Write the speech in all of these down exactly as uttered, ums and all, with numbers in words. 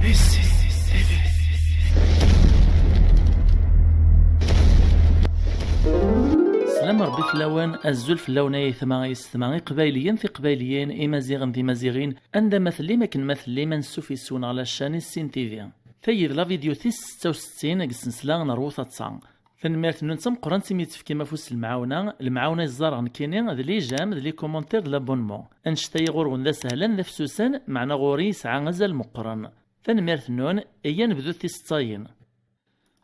Slam Rebbi fell-awen, azul fell-awen ay aytma ay yessetma iqbayliyen tiqbayliyin, imaziɣen timaziɣin, anda ma tellim akken ma tellim, ansuf yes-wen ɣer la chaîne Issin T V. Tayi d la vidéo tis setta u settin deg ssensla n Rwu Taḍsa. Tanemmirt-nwen d tameqqrant imi d-tefkim afus s lemɛawna, lemɛawna i ẓẓareɣ nekkini d les j'aime, d les commentaires, d l'abonnement. Annect-a ɣur-wen d asehlan d afsusan, meɛna ɣur-i yesɛa azal meqqren. Tanemmirt-nwen, iyya nebdu tiseḍsayin.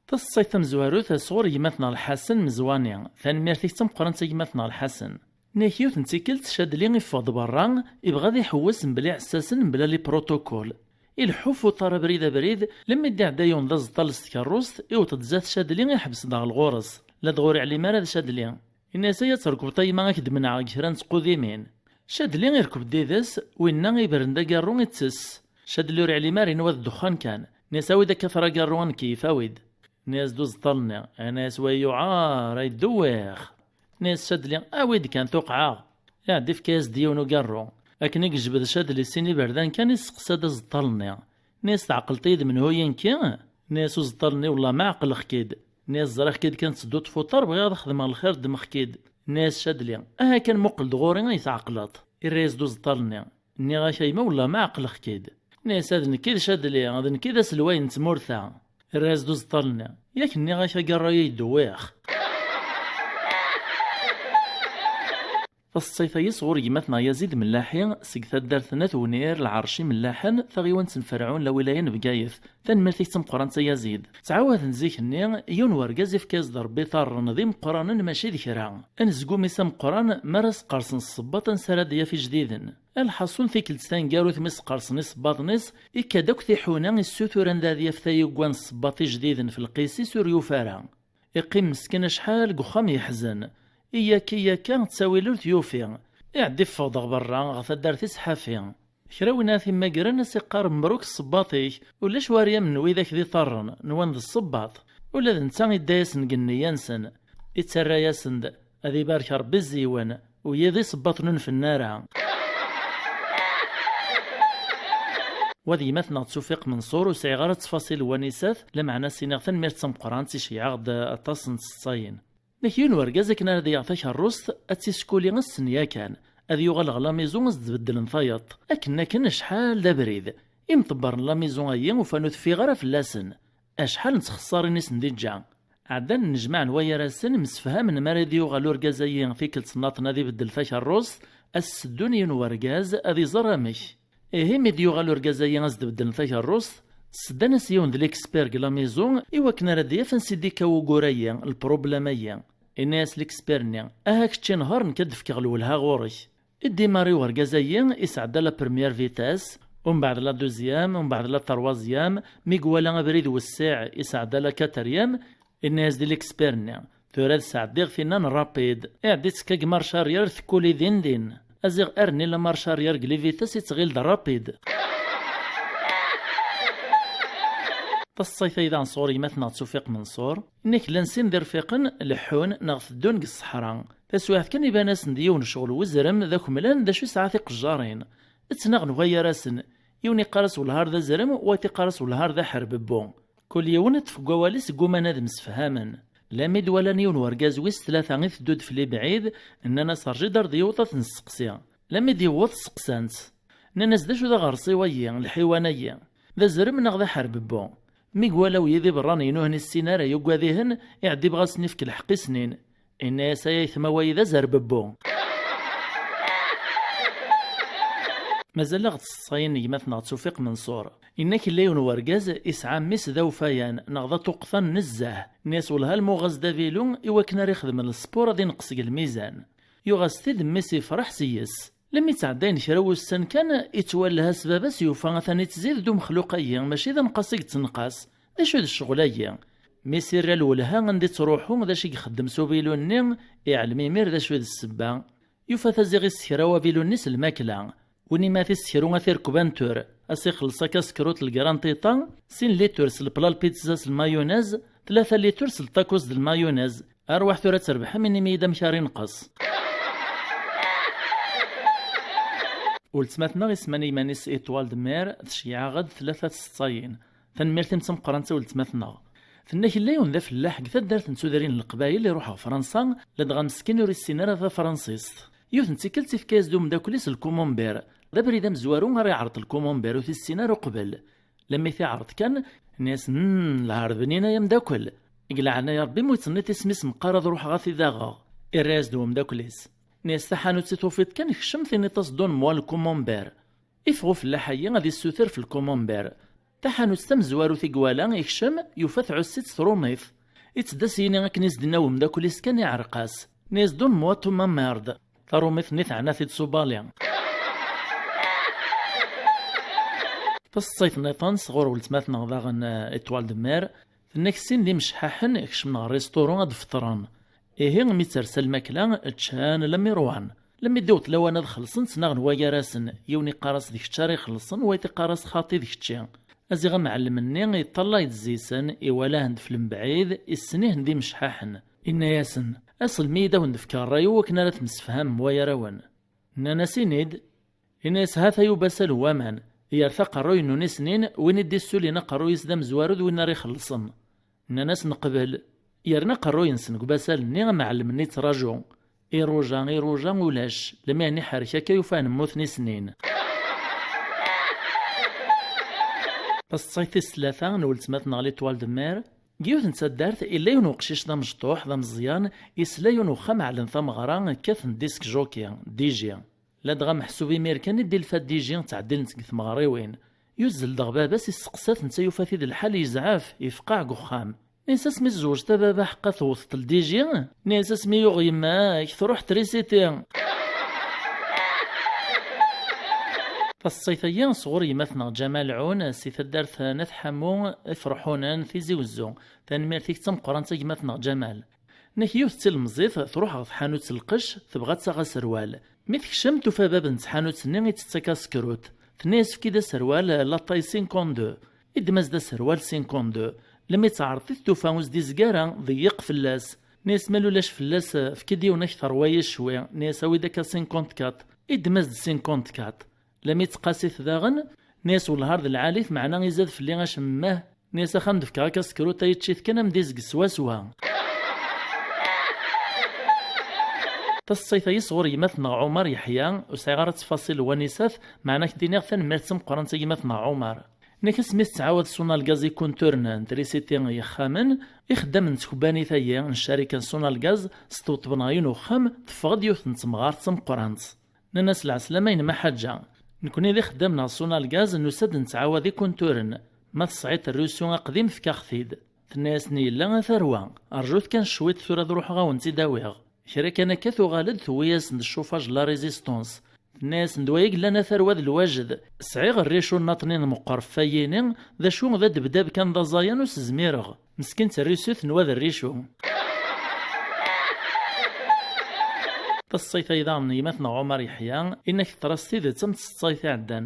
Taseḍsayt tamezwarut sɣur gma-tneɣ Lḥasen Mezwani. Tanemmirt-ik d tameqqrant a gma-tneɣ Lḥasen. Nniɣ yiwet n tikkelt Cadli iffeɣ-d berra, ibɣa ad iḥewwes mebla iɛessasen mebla les protocoles. Ileḥḥu f uṭar abrid abrid, lemmi d-iɛedda yiwen d aẓeṭṭal s tkerrust, iwweḍ-d zdat Cadli iḥbes-d ɣer lɣur-s. Ladɣa ur iɛlim ara d Cadli. Ini-as ay ad trekbeḍ a yemma ad k-d-menɛeɣ deg kra n tqudimin. Cadli irkeb-d yid-s, winna ibren-d agarru ittess. Cadli ur iɛlim ara inwa d ddexxan kan. Ini-as awi-d akka tra agarru ad nkeyyef, awi-d. Ini-as-d uẓeṭṭal-nni, ini-as wa yuɛer, ay ddewwiɣ. Ini-as Cadli awi-d kan tuqɛeɣ. Iɛedda ifka-yas-d yiwen ugarru. Akken i yejbed Cadli sin iberdan kan isteqsa-d aẓeṭṭal-nni. Ini-as tɛeqleḍ-iyi-d menhu-yi nekki? Ini-as uẓeṭṭal-nni wellah ma ɛeqleɣ-k-id. Ini-as ẓriɣ-k-id kan tettedduḍ f uṭar, bɣiɣ ad xedmeɣ lxir ddmeɣ-k-id. Ini-as Cadli aha kan muqel-d ɣur-i ay tɛeqleḍ. Irra-yas-d uẓeṭṭal-nni, nniɣ-ak a yemma wellah ma ɛeqleɣ-k-id. Ini-as d nekk i d Cadli, d nekk i d aselway n tmurt-a. Irra-yas-d uẓeṭṭal-nni, yak nniɣ-ak agarru-ya yeddewwiɣ. Taseḍsayt-agi sɣur gma-tneɣ Yazid Mellaḥi, seg taddart n At Wenir, Lɛerc Imellaḥen, taɣiwant n Ferɛun, lawilaya n Bgayet. Tanemmirt-ik d tameqqrant a Yazid. Ttɛawaden zik-nni, yiwen wergaz ifka-yas-d Rebbi iṭarren d imeqqranen mačči d kra. Anezgum-is ameqqran, mi ara s-qqersen ssebbaḍ ansi ara d-yaf ijdiden. Lḥaṣun tikkelt taneggarut mi s-qqersen isebbaḍen-is, ikka-d akk tiḥuna issuturen d ad yaf tayegga n ssebbaḍ ijdiden f lqis-is ur yufi ara. Iqqim meskin acḥal deg uxxam yeḥzen. Iyakka iyakka ttawil ur t-yufi. Iɛedda iffeɣ-d ɣer berra ɣer taddart-is ḥafi. Kra win ara t-immagren a s-iqqar mbruk ssebbaḍ-ik, ulac war yam n widak d iṭarren, nwan d ssebbaḍ. Ula d netta idda-yasen deg nneyya-nsen. Ittarra-yasen-d, ad ibarek Rebbi zzeywen, u yid isebbaḍ ur nfen ara. Wa d gma-tneɣ Ttufiq Menṣur, ur sɛiɣ ara ttfaṣil n wanisat, lameɛna s-iniɣ tanemmirt d tameqqrant, iceyyeɛ-aɣ-d aṭas n tseḍsayin. Nek yiwen wergaz akken ara d-yaɣ takerrust, ad tt-iskuli ass-n yakan, ad yuɣal ɣer la maison ad s-d-beddlen tayeḍ. Akken akken acḥal d abrid. Imḍebbren n la maison-ayi ufan ur teffiɣ ara fell-asen. Acḥal n txessarin i sen-d-iǧǧa. Ɛeddan nnejmaɛen wayar-asen, msefhamen mi ara d-yuɣal urgaz-ayi tikkelt nnaṭen ad ibeddel takerrust, ad s-seddun yiwen wergaz ad iẓer amek. Ihi mi d-yuɣal urgaz-ayi ad s-d-beddlen takerrust, sseddan-as yiwen d l'expert deg la maison i wakken ara d-yaf ansi d-ikka wugur-ayi, lproblem-ayi. Inna-yas l'expert-nni, aha kečči nher, nekk ad d-fkeɣ lwelha ɣur-k. Idimari urgaz-ayi, isɛedda la première vitesse, umbeɛd la deuxième, umbeɛd la troisième, mi iwala abrid wessiɛ, isɛedda la quatrième, inna-yas di l'expert-nni, tura ad sɛeddiɣ tinna n rapide. Iɛedda ittekka deg marche arrière, tekkuli din din. Aziɣ arni la marche arrière deg les vitesses, ittɣil d rapide. Taseḍsayt-ayi daɣen sɣur gma-tneɣ Ttufiq Menṣur. Inna-k llan sin d irfiqen, leḥḥun neɣ teddun deg ṣṣeḥra. Taswiɛt kan iban-asen-d yiwen ccɣel n uzrem d akemlan d acu yesɛa tiqejjarin. Ttnaɣen wayar-asen. Yiwen iqqar-as welhar d azrem, wayeḍ iqqar-as welhar d aḥerbebbu. Kul yiwen iṭṭef deg wawal-is, gguman ad msefhamen. Lami d-walan yiwen wergaz wis tlata iteddu-d f lebɛid, nnan-as rǧu-d ar d-yewweḍ ad t-nesteqsi. Lami d-yewweḍ steqsan-t. Nnan-as d acu d aɣersiw-ayi, lḥiwan-ayi? D azrem neɣ d aḥerbebbu? Mi iwala wid iberranen ur ten-issin ara, yugad-ihen, iɛedda ibɣa ad sen-ifk lḥeqq i snin. Inna-yas ay aytma wayi d azerbebbu. Mazal-aɣ-d ṣṣayen n gma-tneɣ Ttufiq Menṣur. Inna-k yella yiwen wergaz isɛa mmi-s d awfayan neɣ d aṭuqtan nezzeh. Inna-yas welha lmuɣ-as-d avilu i wakken ara ixdem lespur ad ineqqes deg lmizan. Yuɣ-as-t-id mmi-s ifreḥ seg-s. Lmi ttɛeddayen kra wussan kan, ittwalha s baba-s, yufa atan ittzid-d umexluq-ayi, mačči d anqas i yettenqas. D acu d ccɣel-ayi? Mi s-irra lwelha anda ittruḥu, d acu i ixeddem s uvilu-nni, iɛlem imir d acu i d ssebba. Yufa-t aziɣ isekra wavilu-nni s lmakla. Win imat isekru a t-irkeb antur, a s-ixelleṣ akka sekrut le grand tita, sin litres le plat le pizza s lmayonez, tlata litres le tacos d lmayonez. Arwaḥ tura ad trebḥem, inim-iyi-d amek ara inqes. Weltma-tneɣ isemman iman-is Étoile de Mer, tceyyeɛ-aɣ-d tlata tseḍsayin. Tanemmirt-im d tameqqrant a weltma-tneɣ. Tenna-k yella yiwen d afellaḥ deg taddart n tudrin n Leqbayel iruḥ ɣer Fransa, ladɣa meskin ur issin ara tafransist. Yiwet n tikkelt ifka-yas-d umeddakel-is lkumumber. D abrid amezwaru ara iɛreḍ lkumumber ur t-issin ara uqbel. Lemmi t-iɛreḍ kan, nni-as: "Hmm, lɛerḍ bnin ay ameddakel. Deg leɛnaya Rebbi, mu yettnit isem-is meqqar ad ruḥeɣ ad t-id-aɣeɣ." Irra-yas-d umeddakel-is. Nni-as: "Taḥanut i tufiḍ kan, kcem tiniḍ-as donne-moi le camembert." Iffeɣ ufellaḥ-agi ad issuter f lkumumber. Taḥanut tamezwarut i iwala, ikcem, yufa tɛuss-itt trumiḍ. Ittedda s yini akken i s-d-inna umeddakel-is kan iɛreq-as. Nni-as: "Donne-moi ton camembert." Tarumiḍt-nni teɛna-t-id s ubali. Taseḍsayt nniḍen sɣur weltma-tneɣ daɣen, eh, Étoile de Mer, tenna-k sin d imecḥaḥen kecmen ɣer restaurant ad d-feṭren. Ihi, mi ttersa lmakla, ččan lammi ṛwan. Lammi d-iweṭ lawan ad xellṣen, ttnaɣen wagar-asen, yiwen iqqar-as: "D kečč ara ixellṣen", wayeḍ iqqar-as: "Xaṭi, d kečči." Aziɣ amɛellem-nni iṭṭalay-d zzi-sen, iwala-hen-d f lembɛid, issen-ihen d imecḥaḥen. Inna-yasen: "Aslem-iyi-d ad wen-d-fkeɣ ṛṛay-iw akken ara temsefhamem wayar-awen." Nnan-as: "Ini-d." Ini-as: "Hata ubasal n waman, yerta aqerruy n unisnin, win i d-issulin aqerruy-is d amezwaru d win ara ixellṣen." Nnan-as: "Neqbel." Yerna aqerruy-nsen deg ubasal-nni, amɛellem-nni yettraǧu. Iruja, iruja, ulac. Lmi ɛni ḥerrek akka, yufa-hen mmuten i snin. Taseḍsayt tis tlata n weltma-tneɣ L'Étoile de Mer. Deg yiwet n taddart, illa yiwen uqcic d amecṭuḥ, d ameẓyan, isla yiwen uxxam ɛellen tameɣra, kkaten disc jockey, D J. Ladɣa meḥsub imir kan i d-ilfa D J ttɛeddilent deg tmeɣriwin. Yuzzel-d ɣer baba-s, isteqsa-t, netta yufa-t-id lḥal yezɛef, ifqeɛ deg uxxam. Nni-as: "Asmi tzewǧeḍ a baba, ḥeqqa tewteḍ l D J?" Nni-as: "Asmi yuɣ yemma-k, truḥ trisiti." Taseḍsayt-agi sɣur gma-tneɣ Ǧamal Ɛun, si taddart n At Ḥamu, Iferḥunen, Tizi Wezzu. Tanemmirt-ik d tameqqrant a gma-tneɣ Ǧamal. Nnek yiwet d tilemẓit truḥ ɣer tḥanut n lqecc, tebɣa ad taɣ aserwal. Mi tekcem, tufa bab n tḥanut-nni ittett akasekrut. Tenna-yas: "Efk-id aserwal, la taille cinquante-deux." Iddem-as-d aserwal cinquante-deux. Lemmi teɛreḍ-it, tufa ur s-d-izga ara, ḍeyyeq fell-as. Nni-as: "Ma ulac fell-as, efk-id yiwen akter wayes cwi." Nni-as: "Awi-d akka cinquante-quatre." Iddem-as-d cinquante-quatre. Lemmi teqqas-it daɣen, nni-as: "Wellah ar d lɛali-t, meɛna izad fell-i acemmah." Nni-as: "Axxam d-fkeɣ akka sekrut, ay ččit kan am d izeg swaswa." Taseḍsayt-agi sɣur gma-tneɣ Ɛumar Yeḥya, ur sɛiɣ ara ttfaṣil n wanisat, meɛna ad k-d-iniɣ tanemmirt d tameqqrant a gma-tneɣ Ɛumar. Nnek asmi tettɛawad Sonalgaz ikunturen n trisiti n yexxamen, ixeddamen n tkebbanit-agi n ccarika n Sonalgaz sṭebṭben ɣer yiwen uxxam, teffeɣ-d yiwet n temɣart d tameqqrant. Nnan-as: "Lɛeslama-inem a Ḥaǧa. Nekni d ixeddamen ɣer Sonalgaz, nusa-d nettɛawad ikunturen. Ma tesɛiḍ rrusu aqdim, efk-aɣ-t-id." Tenna-yasen: "Yella a tarwa, rjut kan cwiṭ, tura ad ruḥeɣ ad wen-tt-id-awiɣ." Kra kan akka, tuɣal-d, tewwi-yasen-d ccufaj n la résistance. Tenna-yasen-d: "Wayagi yellan a tarwa d lwajed. Sɛiɣ rricu nnaṭnin meqqer ɣef wayini, d acu d adebdab kan d aẓayan, ur s-zmireɣ." Meskint rrisu tenwa d rricu. Taseḍsayt-agi daɣen n gma-tneɣ Ɛumar Yeḥya, inna-k teḍra s tidet am tseḍsayt iɛeddan.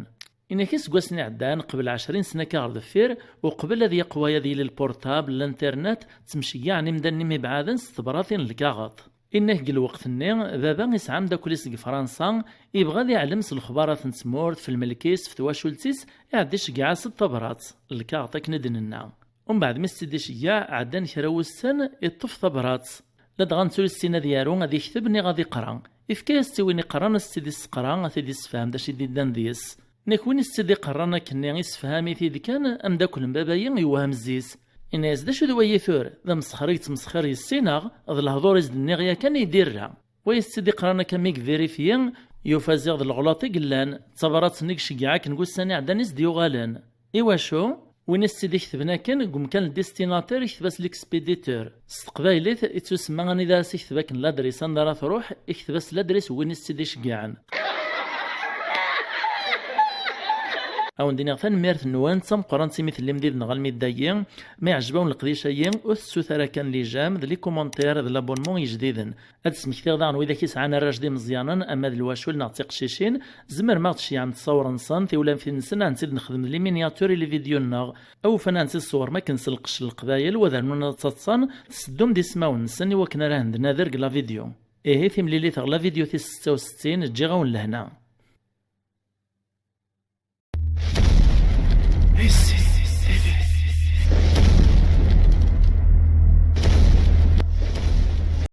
Inna-k iseggasen iɛeddan, qbel ɛecrin sna akka ɣer deffir, uqbel ad yaqway ad yili lpurṭabl, linternet, ttemceggiɛen imdanen imibeɛden s tebratin n lkaɣeṭ. Inna-k deg lweqt-nni, baba isɛa ameddakel-is deg Fransa, ibɣa ad iɛlem s lexbarat n tmurt, f lmelk-is, f twacult-is, iɛedda iceggeɛ-as-d tabrat, lkaɣeṭ akken i d-nenna. Umbeɛd mi s-tt-id-iceggeɛ, ɛeddan kra wussan, iṭṭef tabrat. Ladɣa netta ur yessin ad yaru, ad ikteb, niɣ ad iqra. Ifka-yas-tt i win iqran, ad s-tt-id-isseqra, ad t-id-issefhem d acu i d-iddan deg-s. Nek win i s-tt-id-iqerran akkenni, issefham-it-id kan, ameddakel n baba-yi yewhem zzi-s. Inna-yas: "D acu d wayi tura? D amesxer i yettmesxir yessi-neɣ? D lehdur i s-d-nniɣ yakan i d-irra." Wa i s-tt-id-iqran akka mi yevérifyi, yufa ziɣ d leɣlaṭ i yellan, d tabrat-nni i iceggeɛ akken deg ussan iɛeddan i s-d-yuɣalen. Iwacu? Win i s-tt-id-iketben akken, deg umkan n destinataire, ikteb-as l'expéditeur. S teqbaylit, ittusemma anida ara s-ikteb akken ladris anda ara truḥ, ikteb-as ladris n win i s-tt-id-iceggɛen. Ad wen-d-iniɣ tanemmirt-nwen d tameqqrant imi tellim did-neɣ almi d dagi. Ma iɛjeb-awen leqdic-agi, ur tessuter ara kan les j'aime, d les commentaires, d l'abonnement ijdiden. Ad d-smektiɣ daɣen widak yesɛan arrac d imeẓyanen, ama d lwacul neɣ d tiqcicin, tzemrem ad ɣ-d-tceyyɛem ttṣawṛ-nsen, tiwlafin-nsen, ad nent-id-nexdem d les miniatures i les vidéos-nneɣ. Awufan ad nent-id-tṣewrem akken s lqecc n Leqbayel, wa d rnun ad ttaḍsan, tseddum-d ismawen-nsen i wakken ara hen-d-nader deg la vidéo. Ihi, timlilit ɣer la vidéo tis setta u settin, ǧǧiɣ-awen lehna. Ici.